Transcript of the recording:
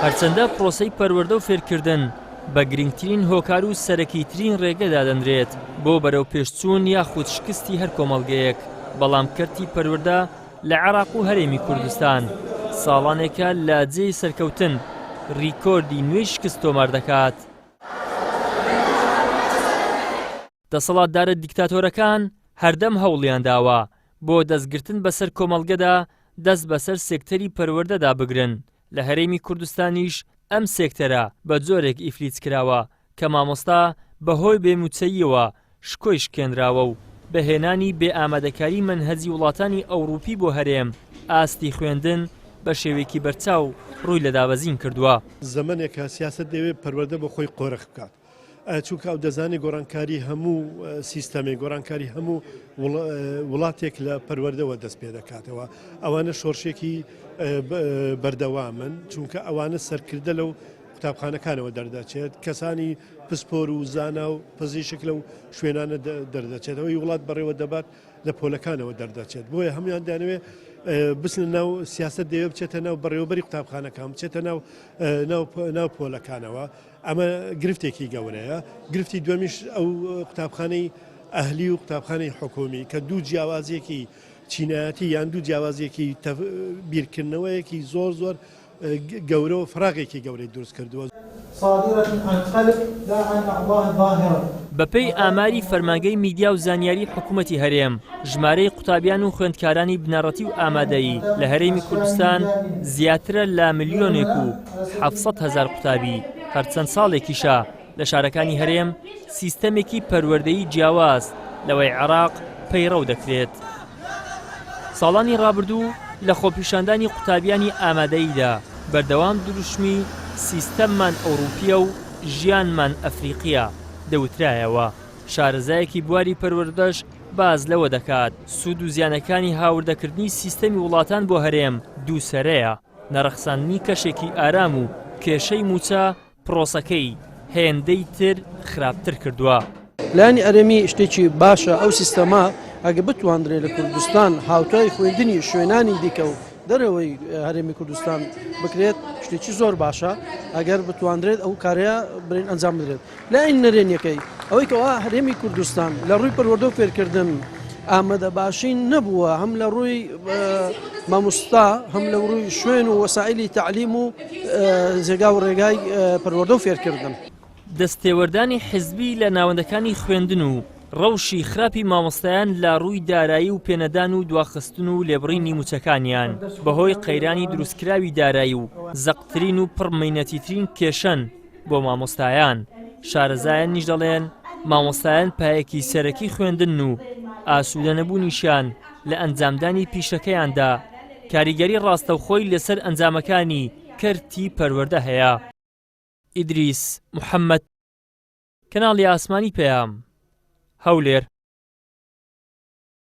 هەرچەندە پرۆسەی پەروەردە و فێرکردن بە گرنگترین هۆکار و سەرەکیترین ڕێگە دادەنرێت بۆ بەرەوپێشچوون یاخود شکستی هەر کۆمەڵگەیەک، بەڵام کەرتی پەروەردە لە عێراق و هەرێمی کوردستان ساڵانێکە لە جێی سەرکەوتن ڕیکۆردی نوێی شکست تۆمار دەکات. دەسەڵاتدارە دیکتاتۆرەکان هەردەم هەوڵیان داوە بۆ دەستگرتن بەسەر کۆمەڵگەدا دەست بەسەر سێکتەری پەروەردەدا بگرن، لە هەرێمی کوردستانیش ئەم سێکتەرە بە جۆرێک ئیفلیج کراوە کە مامۆستا بەهۆی بێ مووچەییەوە شکۆی شکێنراوە و بە هێنانی بێ ئامادەکاری مەنهەجی وڵاتانی ئەوڕوپی بۆ هەرێم ئاستی خوێندن بە شێوەیەکی بەرچاو ڕووی لە دابەزین کردووە. زەمەنێکە سیاسەت دەیەوێت پەروەردە بۆ خۆی قۆرخ بکات. چونکە ئەو دەزانێت گۆڕانکاری هەموو سیستەمێک گۆڕانکاری هەموو وڵاتێک لە پەروەردەوە دەست پێ دەکاتەوە ئەوانە شۆرشێکی بەردەوامن چونکە ئەوانە سەرکردە لەو قوتابخانەکانەوە دەردەچێت کەسانی پسپۆر و زانا و پزیشک لەو شوێنانە دەردەچێتەوەی وڵات بەڕێوە دەبات لە پۆلەکانەوە دەردەچێت بۆیە هەموان دەیانەوێت بچنە ناو سیاست دەیەوێت بچێتە ناو بەڕێوەبەری قوتابخانەکان بچێتە ناو ناو پۆلەکانەوە ئەمە گرفتێکی گەورەیە، گرفتی دووەمیش ئەو قوتابخانەی ئەهلی و قوتابخانەی حکومی کە دوو جیاوازیەکی چینایەتی یان دوو جیاوازیەکی بیرکردنەوەیەکی زۆر زۆر گەورە و فراغێکی گەورەی دروست کردووە. صادرة عن قلب لا عن اعضاء ظاهرە. بەپێی ئاماری فەرمانگەی میدیا و زانیاری حکومەتی هەرێم، ژمارەی قوتابیان و خوێندکارانی بنەڕەتی و ئامادەیی لە هەرێمی کوردستان زیاترە لە ملیۆنێک و 700 هەزار قوتابی، هەر چەند ساڵێکیشە لە شارەکانی هەرێم سیستەمێکی پەروەردەیی جیاواز لەوەی عێراق پەیڕەو دەکرێت. ساڵانی ڕابردوو لە خۆپیشاندانی قوتابیانی ئامادەییدا بەردەوام دروشمی سیستەممان ئەوڕوپییە و ژیانمان ئەفریقییە دەوترایەوە، شارەزایەکی بواری پەروەردەش باس لەوە دەکات سوود و زیانەکانی هاوردەکردنی سیستەمی وڵاتان بۆ هەرێم دووسەرەیە، نەڕەخساندنی کەشێکی ئارام و کێشەی مووچە پرۆسەکەی هێندەی تر خراپتر کردووە. لایەنی ئەرێنی شتێکی باشە ئەو سیستەمە ئەگە بتواندرێت لە کوردستان هاوتای خوێندنی شوێنانی دیکە و دەرەوەی هەرێمی کوردستان بکرێت شتێکی زۆر باشە ئەگەر بتواندرێت ئەو کارەیە برین ئەنجام بدرێت. لایەن نەرێنیەکەی ئەوەی کەوا هەرێمی کوردستان لە ڕووی پەروەردە و فێرکردن ئامادە باشی نەبووە هەم لە ڕووی مامۆستا هەم لە ڕووی شوێن و وەسائلی تەعلیم و جێگا و ڕێگای پەروەردە و فێرکردن. دەستێوەردانی حزبی لە ناوەندەکانی خوێندن و ڕەوشی خراپی مامۆستایان لە ڕووی دارایی و پێنەدان و دواخستن و لێبڕینی مووچەکانیان بەهۆی قەیرانی دروستکراوی دارایی و زەقترین و پڕ مەینەتیترین کێشەن بۆ مامۆستایان، شارەزایانیش دەڵێن مامۆستایان پایەکی سەرەکی خوێندنن و ئاسوودە نەبوونیشیان لە ئەنجامدانی پیشەکەیاندا کاریگەری ڕاستەوخۆی لەسەر ئەنجامەکانی کەرتی پەروەردە هەیە. ئیدریس محەمەد، کەناڵی ئاسمانی پەیام، هەولێر.